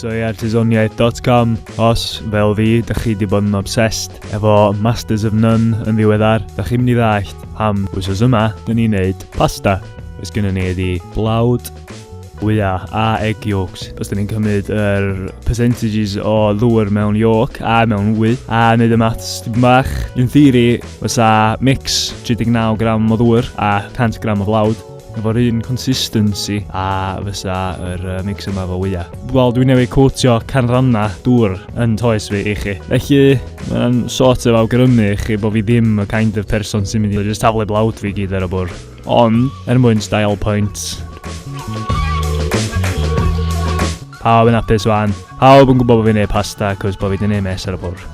Croeso i artisoniaeth.com. Os, fel fi, da chi wedi bod yn obsessed efo Masters of None yn ddiweddar, da chi'n mynd i ddallt pam wythnos yma, dyn ni'n neud pasta. Oes gennym ni ydi blawd, wya a egg yolks. Os dyn ni'n cymryd yr percentages o ddŵr mewn yolk a mewn wy a neud y maths dipyn bach, in theory, fysa mix 39 gram o ddŵr a 100 gram o flawd efo'r un consistency a fysa yr uh, mix yma efo wyau. Wel, dwi'n newid cwtio canranna dŵr yn toes fi i chi. Felly, mae'n sort of awgrymu i chi bod fi ddim y kind of person sy'n mynd i just taflu blawd fi gyd ar y bwrdd. Ond, er mwyn style point, pawb yn hapus wan. Pawb yn gwybod bod fi'n neud pasta, cos bod fi wedi neud mess ar y bwrdd.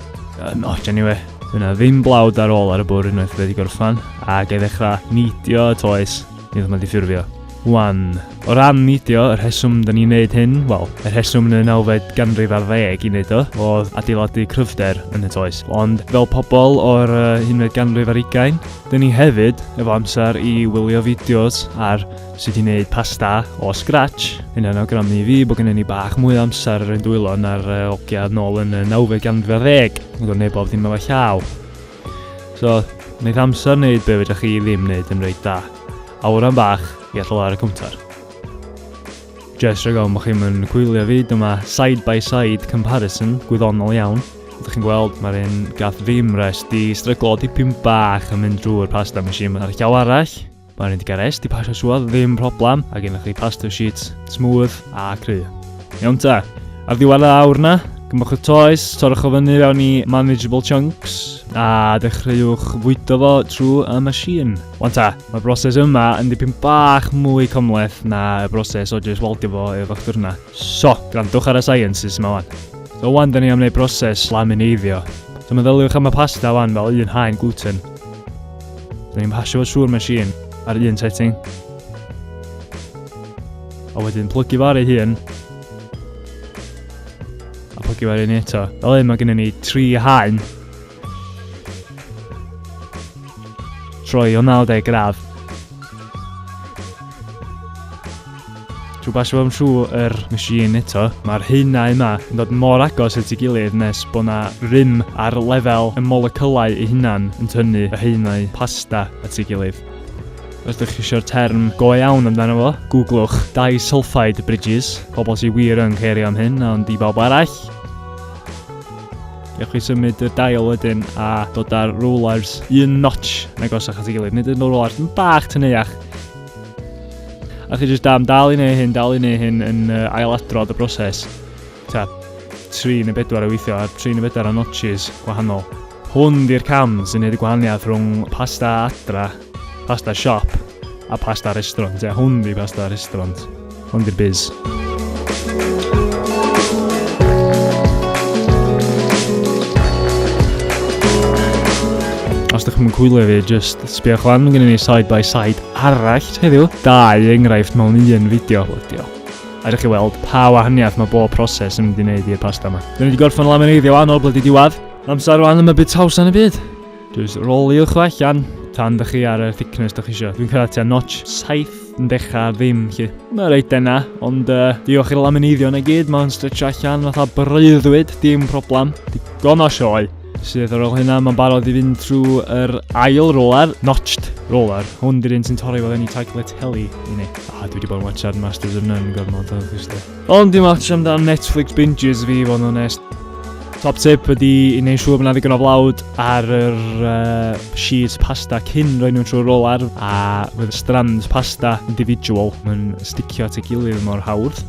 Not anyway. Fydd ddim blawd ar ôl ar y bwrdd unwaith wedi gorffan, a ga i ddechrau neidio y toes unwaith mae wedi ffurfio. Wan, o ran neidio, y rheswm da ni'n neud hyn, wel, y rheswm yn y nawfed ganrif ar ddeg i wneud o, oedd adeiladu cryfder yn y toes. Ond fel pobl o'r uh, unfed ganrif ar ugain, dyn ni hefyd efo amser i wylio fideos ar sut i wneud pasta o scratch. Hynna'n awgrymu i fi bod gennym ni bach mwy o amser ar ein dwylo na'r uh, ogia nôl yn y nawfed ganrif ar ddeg. Yn gwneud bob dim efo llaw. So, wneud amser wneud be fedrwch chi ddim wneud yn reit da. Awran bach i allan ar y cwmtar. Just rhaid ofn bod chi'n mynd gwylio fi, dyma side by side comparison gwyddonol iawn. Ydych chi'n gweld, mae'r un gath ddim rest di stryglo dipyn bach yn mynd drwy'r pasta machine. Ar y llaw arall, Mae'n un digon rest i pasio trwodd, ddim problem, a gennych chi pasta sheet smooth a cry. Iawn ta. Ar ddiwedd y awr na, gymrwch y toes, torrwch o fyny fewn i manageable chunks, a dechreuwch fwydo fo trwy y machine. Wan ta, mae'r broses yma yn dipyn bach mwy cymhleth na y broses o jyst waldio fo efo'ch dyrna. So, gwrandwch ar y sciences yma wan. So wan, da ni am wneud broses lamineiddio. So meddyliwch am y pasta wan fel un haen gluten. Da ni'n pasio fo trwy'r machine ar un setting. A wedyn plygu fo ar ei hun. A plygu fo ar un eto. Fel hyn mae gennym ni tri haen. Troi o 90 gradd. Trwy basio fo'n trwy yr machine eto, mae'r haenau yma yn dod mor agos at ei gilydd nes bod na rym ar lefel y molecylau ei hunan yn tynnu y haenau pasta at ei gilydd. Os ydych chi eisiau'r term go iawn amdano fo, googlwch disulfide bridges, pobl sydd wir yn cerio am hyn, ond i bawb arall. Gewch chi symud y dial wedyn a dod ar rollers un notch yn agosach at ei gilydd. Nid yn rollers yn bach tyneuach, A chi jyst am dal i neu hyn, dal i neu hyn yn uh, ailadrodd y broses. Ta, 3 neu 4 o weithio ar 3 neu 4 o notches gwahanol. Hwn di'r cam sy'n neud y gwahaniaeth rhwng pasta adra, pasta siop a pasta restaurant. Ie, hwn di pasta restaurant. Hwn di'r biz. Os ydych chi'n gwylio fi, just sbiwch lan, mae gennym ni side by side arall heddiw. Dau enghraifft mewn un fideo. Bloody hell. A ydych chi weld pa wahaniaeth mae bob proses yn mynd i wneud i'r pasta yma. Dyn ni wedi gorffen lamineiddio wan o'r blydi diwedd. Amser wan am y bit haws yn y byd. Just roliwch o allan tan dych chi ar y thickness dych chi eisiau. Dwi'n cyrraedd tua notch 7 yn dechrau ddim lle. Mae'n reit dena, ond uh, diolch i'r lamineiddio yna gyd, mae'n stretch allan fatha breuddwyd, dim problem. Digon o sioe. Sydd ar ôl hynna, mae'n barod i fynd trwy yr ail roller, notched roller. Hwn di'r un sy'n torri fel enni tagliatelle i ni. Ah, dwi wedi bod yn watchad Masters of None gormod o obviously. Ond dim ots amdan Netflix binges fi, fod yn onest. Top tip ydy i wneud siŵr bod yna ddigon o flawd ar yr uh, sheets pasta cyn rhoi nhw trwy'r roller a fydd strands pasta individual yn sticio at ei gilydd mor hawdd.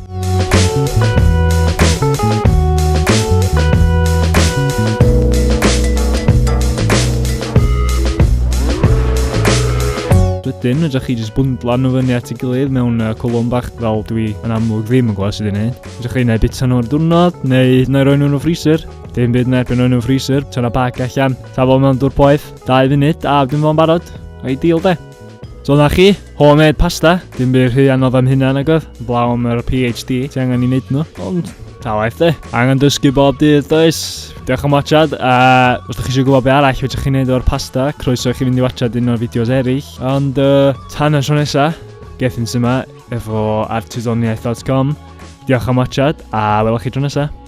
Wedyn, ydych chi jyst bwndla nhw fyny at ei gilydd mewn uh, cwlwm bach fel dwi yn amlwg ddim yn gwybod sydd wedi gwneud. Ydych chi'n gwneud bita nhw'r diwrnod, neu neu roi nhw'n y freezer. Dim byd yn erbyn roi nhw'n freezer, tynna bag allan, tafol mewn dŵr poeth, 2 funud, a dwi'n fo'n barod. Ideal de. So na chi, homemade pasta, dim byd rhy anodd am hynna nag oedd, blaw am yr PhD, ti angen i wneud nhw, ond ta waeth de. Angen dysgu bob dydd does. Diolch am watchad, a os ydych chi eisiau gwybod be arall fedrwch chi wneud o'r pasta, croeso i chi fynd i watchad un o'r fideos eraill. Ond uh, tan y tro nesa, Gethin sy'n yma efo artisoniaeth.com. Diolch am watchad, a welwch chi tro nesaf.